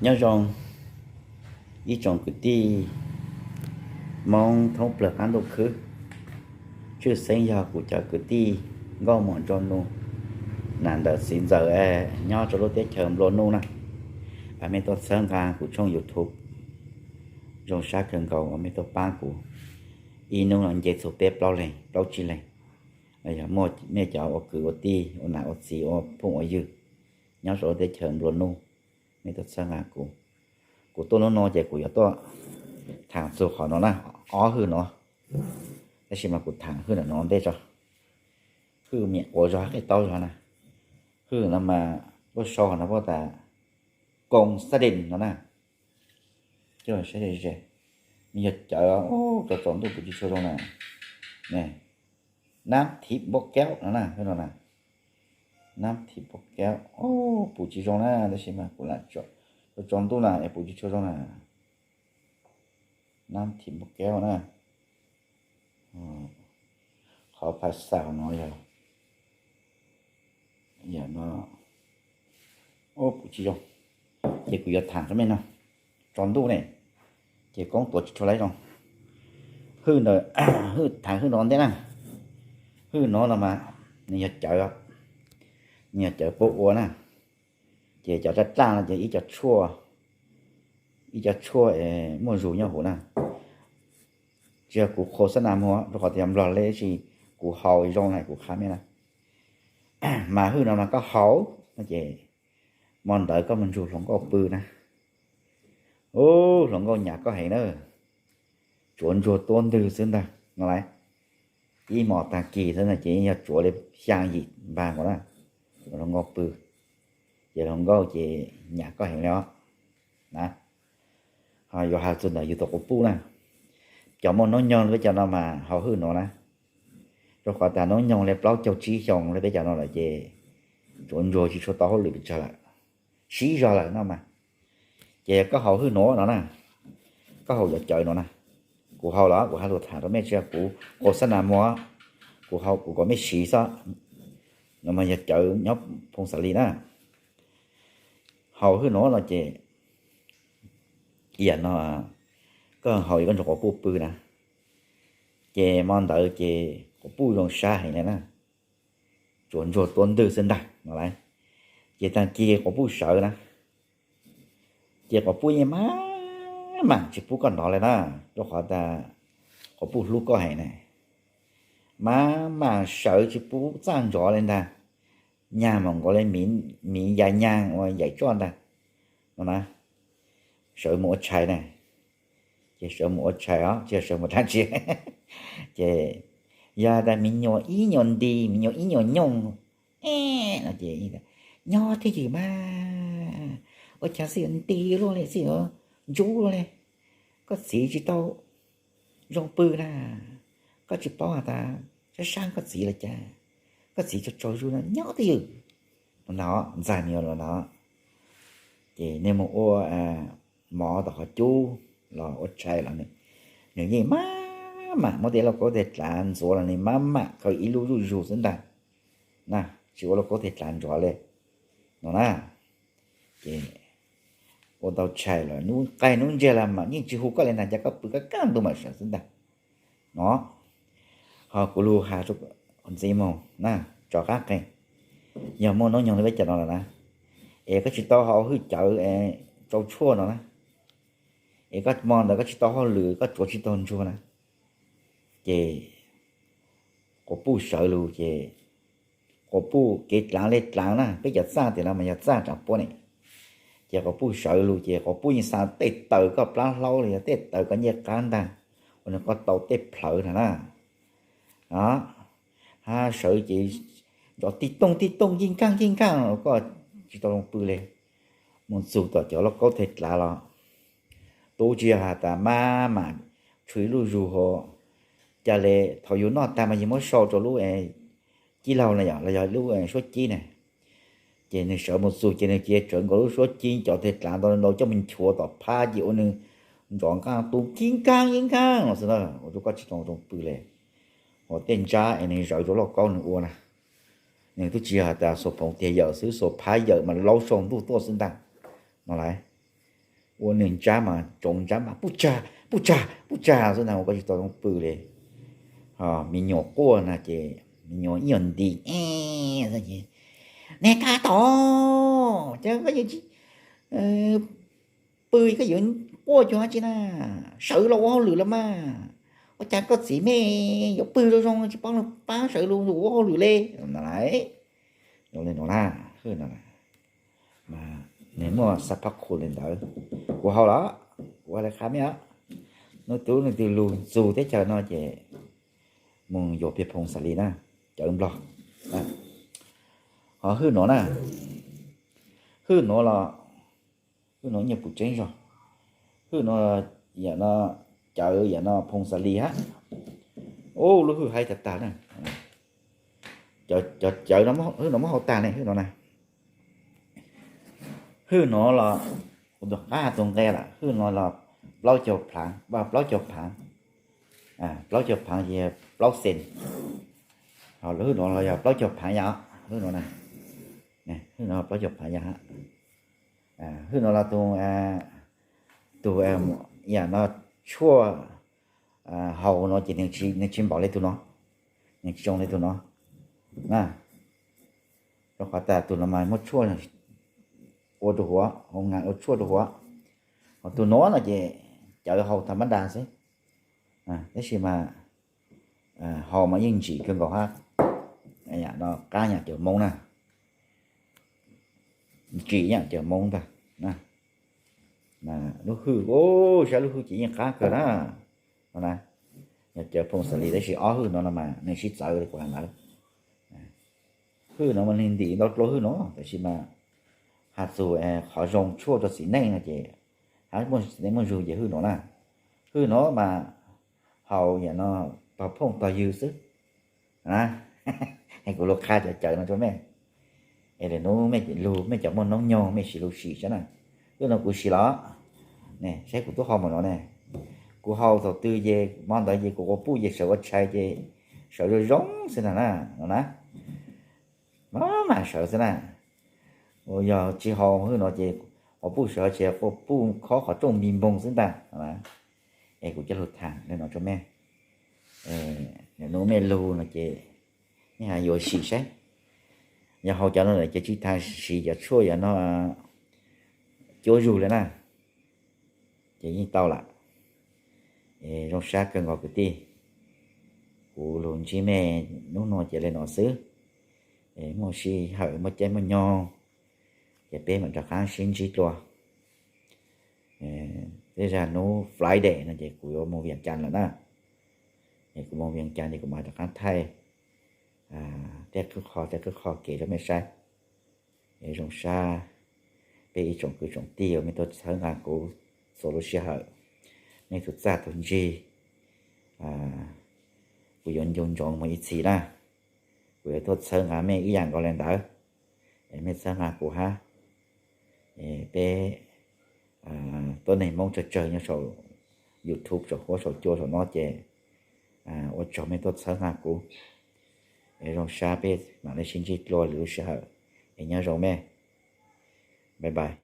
Nyob zoo ib tsoom kwv tij Hmoob thoob plawg qab ntuj khwb, tshwj xeeb yog kuv cov kwv tij nkauj muam nraug nus, nam ntawm txiv ntxawm, nyob rau lub teb chaws nplua nuj na. Mej tuaj txhawb nqa kuv tshooj YouTube, zoo sab kawg nkaus uas mej tuaj pab kuv. Ib hnub no nce txug peb plaub leeg plaub tsib leeg, yog muaj mej cov ua kwv ua tij ua nam ua txiv ua phooj ua ywg nyob rau lub teb chaws nplua nuj, mej tuaj txhawb nqa kuv. Kuv tuaj hnub no ces kuv yuav tuaj thaam txug qhov no na, ob hwj no. Tab sis mas kuv thaam hwj no ntej tso. Hwj miam quav zog qe taub zog na. Hwj no mas tuaj sau no puab tas koo xab dees no na. Coj saib ze ze, nws yog cawv rau tsaus ntuj pum tsis tshua zoo na. Nab thib npua kaub no na, no na. Nab thib npua kaub pum tsis zoo na, tab sis mas kuv lam rau tsaus ntuj na es pum tsis tshua zoo na. Nab thib npua kaub na. Qhov phav xav no yog no, pum tsis zoo. Ces kuv yuav thaam rau mej no, tsaus ntuj ne, ces koob tuav tsis tshua lawm zoo. Hwj, hwj thaam hwj no ntej na. Hwj no no mas nws yog cawv, nws yog cawv puab ua na. Ces cov raj raj no ces ib co tshuaj, ib co tshuaj muaj zug nyob huv na. Tsis yog kuv qhuas xab nas muag rau qhov tias nplog le, tab sis kuv haus zoo na kuv qha mej na. Mas hwj no mas koj haus no ces hmo ntawd koj mus ntsug hluas nkauj pw na. Ub, hluas nkauj nyam koj heev na. Tsuav ntsuag tuab ntwg xwb ntag no lauj. Ib hmos tag kis xwb na ces yog tsuav li xyaa yim npag nkaus na. Hluas nkauj pw, ces hluas nkauj ces nyam koj heev li os na. Ho yuav has txug ntawm yus tus quas puj na, cov muaj noob nyoog li peb cov no mas haus hwj no na. Rau qhov tas noob nyoog li plaub caug tsib xyoo li peb cov no lawm ces tsuav ntsuag tsis tshua tau hauj lwm pes tsawg lawm, sib zog lawm no mas. Ces koj haus hwj nuav no na, koj haus cov cawv no na. Kuv haus los kuv has lus tham rau mej, tsis yog kuv qhuas xab nas muag, kuv haus kuv kom mej siv xwb. No mas yog cawv nyob phoo xav li na. Haus hwj nuav no ces, iam no, koj haus es koj nrug quas puj pw na, ces hmo ntawd ces quas puj zoo sab heev li na. Tsuav ntsuag tuab ntwg xwb ntag no lauj. Ces tag kis quas puj sawv na, ces quas puj yeej maj mam tsis pub koj nov li na, rau qhov tas quas puj hlub koj heev na. Maj mam sawv tsis pub txaj ntsov li ntag, nyag mam nkaus li miv ya nyag ua yaim tsoj ntag no na. Sawv mus ua tshais na, ces sawv mus ua tshais os, tsis yog sawv mus dab tsi. Ces yog tas me nyuam ib nyuam nti, me nyuam ib nyuam nyooj, e, no ces, nyob twj ywm mas, ua cas xwb yuav nti luaj li, xwb yuav ntsub luaj li, koj txiv tsis tau zoo pw na, koj tsis paub has tas sab sab koj txiv los cas, koj txiv tsaug tsaug zug no nyob twj ywm. Los no, ntxag me nyuam los no, ces nws mus ua mov tom qhov cub los ua tshais los nws yeej maj mam muab tej lauj kaub tej dlav ntxuav los nws maj mam khaws ib lub zuj zus xwb ntag na, tsis ua lauj kaub tej dlav ntsov li no na. Ces ua tau tshais los hnub qaij hnub ntsiag los mas yeej tsis hu koj li ntag, cas koj pw koj kaj ntug mam sawv xwb ntag no. Ho kuv lug has rau ntxiv mus na, tso qab qees, yog muaj noob nyoog li peb cov no lawm na, es koj tsis tau haus hwj cawv tsau tshuaj no na, es koj hmo ntawd koj tsis tau hauj lwm koj tsuav tsis tau ntsuag na, ces quas puj sawv lug ces quas puj kev dlaav le dlaav na, peb cov txaj tiam no mas yog txaj tsav puab ne. Ces quas puj sawv lug ces quas puj yeej xa tej taws koj plab hlaub los yog tej taws koj ncej qab ntag, ua rau koj tau tej plhawv no na. Hab sawv ces nrov tij tooj tij tooj kij nkaaj kij nkaaj, koj tsis tau zoo pw li. Mus txug tom cov lauj kaub tej dlav los tub tsis yog has tas maj mam tshuav ib lub zug ho, ca le thaum yus noj tag mas yus muab sau rau lub cib laug na yom, los yog lub suab cib na. Ces nws sawv mus txug ces nws cia tsawv nkaus lub suab cib cov tej dlav ntau ntau coj mus nchuav tom phab ces ua nws nrov nqaaj tu kib nkaaj kib nkaaj los xwb na, ua rau koj tsis tau zoo pw li. Ho tej ntsab es nws zawv rau lauj kaub nws ua na, nws twb tsis yog has tas xuas phoov tiag yawm xwb, xuas phab yawm mas laub saum ntuj tuaj xwb ntag no lauj. Ua nws ntsab mas tsoov ntsab mas puj tsag puj tsag puj tsag xwb ntag, ua koj tsis tau zoo pw li. Ho me nyuam quaj no ces me nyuam ib nyuag nti, ne kab tom, cas koj yuav pw koj yuav quaj cuag dab tsi na, sawv los ua hauj lwm los mas. Ua cas koj txiv me yuav pw zoo zoo tsis paub los pab sawv los ua hauj lwm li no na. Hwj no na, mas nws muaj xab phab khu li ntawd. Kuv haus los, kuv hais li qab me os, hnub twg leej twg lug txug teb chaws no ces mus yuav peg phooj xav li na, cawv nplog. Ho hwj nuav na, hwj nuav los, hwj nuav nyuag pum tseeb zog. Hwj nuav yam no, cawv yam no phooj xav li hab. Ub, lub hwj haib tag tag na. Cov cawv hwj nuav muab hau tag ne, hwj nuav na. Hwj nuav los, kuv tus qab tus nqe lawm, hwj nuav los plaub caug plaav, plaub caug phaav, plaub caug phaav ces plaub xees. Hwj nuav los yog plaub caug phaav yom, hwj nuav na, hwj nuav plaub caug phaav yom. Hwj nuav los tus, tus yam no tshuaj haus no ces nws tsis npaum li tus no, nws tsis zoo li tus no na. Rau qhov tas tus no mas muaj tshuaj ua rau huv, hoo ngas ua tshuaj rau huv. Ho tus nuav no ces cawv haus tha mab da xwb, tab sis mas haus mas yeej ntsim kawg nkaus hab. Yam no qab yam cawv Moob na, ntsim yam cawv Moob ntag. Lub hwj, saib lub hwj ces yeej qab kawg na. No na, yog cawv phooj xav li, tab sis ob hwj no no mas nws sib txawv li kuv hais ntawd. Hwj no mas nws ntim ntau dlua hwj no, tab sis mas has txug qhov zoo tshuaj rau txiv neej no ces hab muaj txiv neej muaj zug ces hwj no na. Hwj no mas haus yam no tog phooj tog ywg xwb. Es kuv lug qha cov cawv no rau mej, es lwm hnub mej lug mej cov muaj noob nyoog mej sim lug sim saib na. Hwj no kuv sim los, ne saib kuv tub haus npaum no ne. Kuv haus thaum twg ces hmo ntawd ces kuv quas puj ces sawv ua tshais ces sawv zoo zoo xwb ntag na, no na. Maj mam sawv xwb na. Yog tsis haus hwj no ces quas puj sawv tshais quas puj khob qhov rooj npig npoog xwb ntag. Es kuv coj lug thaam le no rau mej, lwm hnub mej lug no ces mej has yuav sim saib. Yog haus cov no lawm ces tsis tas siv cov tshuaj yam no cuab zug li na, ces yeej tau lawm. Es zoo sab kawg nkaus kwv tij, kuv lug ntsib mej hnub no ces le no xwb. Es muaj sij hawm muaj caij muaj nyoog ces peb mam rov qab sib ntsib dlua. Tej zag hnub Friday no ces kuv yuav moog Vias Cas lawm na. Es kuv moog Vias Cas ces kuv mam rov qab thaij tej qwj qho tej qwj qho kev rau mej saib. Es zoo sab peb ib tsoom kwv tsoom tij uas mej tuaj txhawb nqa kuv txhua lub sij hawm, mej tug txaj tug ntsig, kuv yuav nco ntsoov moog ib txhis na. Kuv yuav tuaj txhawb nqa mej ib yam nkaus le ntawd, es mej txhawb nqa kuv hab. Es peb tuab neeg Hmoob tsawg tsawg nyob saum YouTube saum huab saum cua saum no ces ua tsaug mej tuaj txhawb nqa kuv. Es zoo sab peb mam le sib ntsib dlua lwm lub sij hawm. Es nyob zoo mej. Bye bye.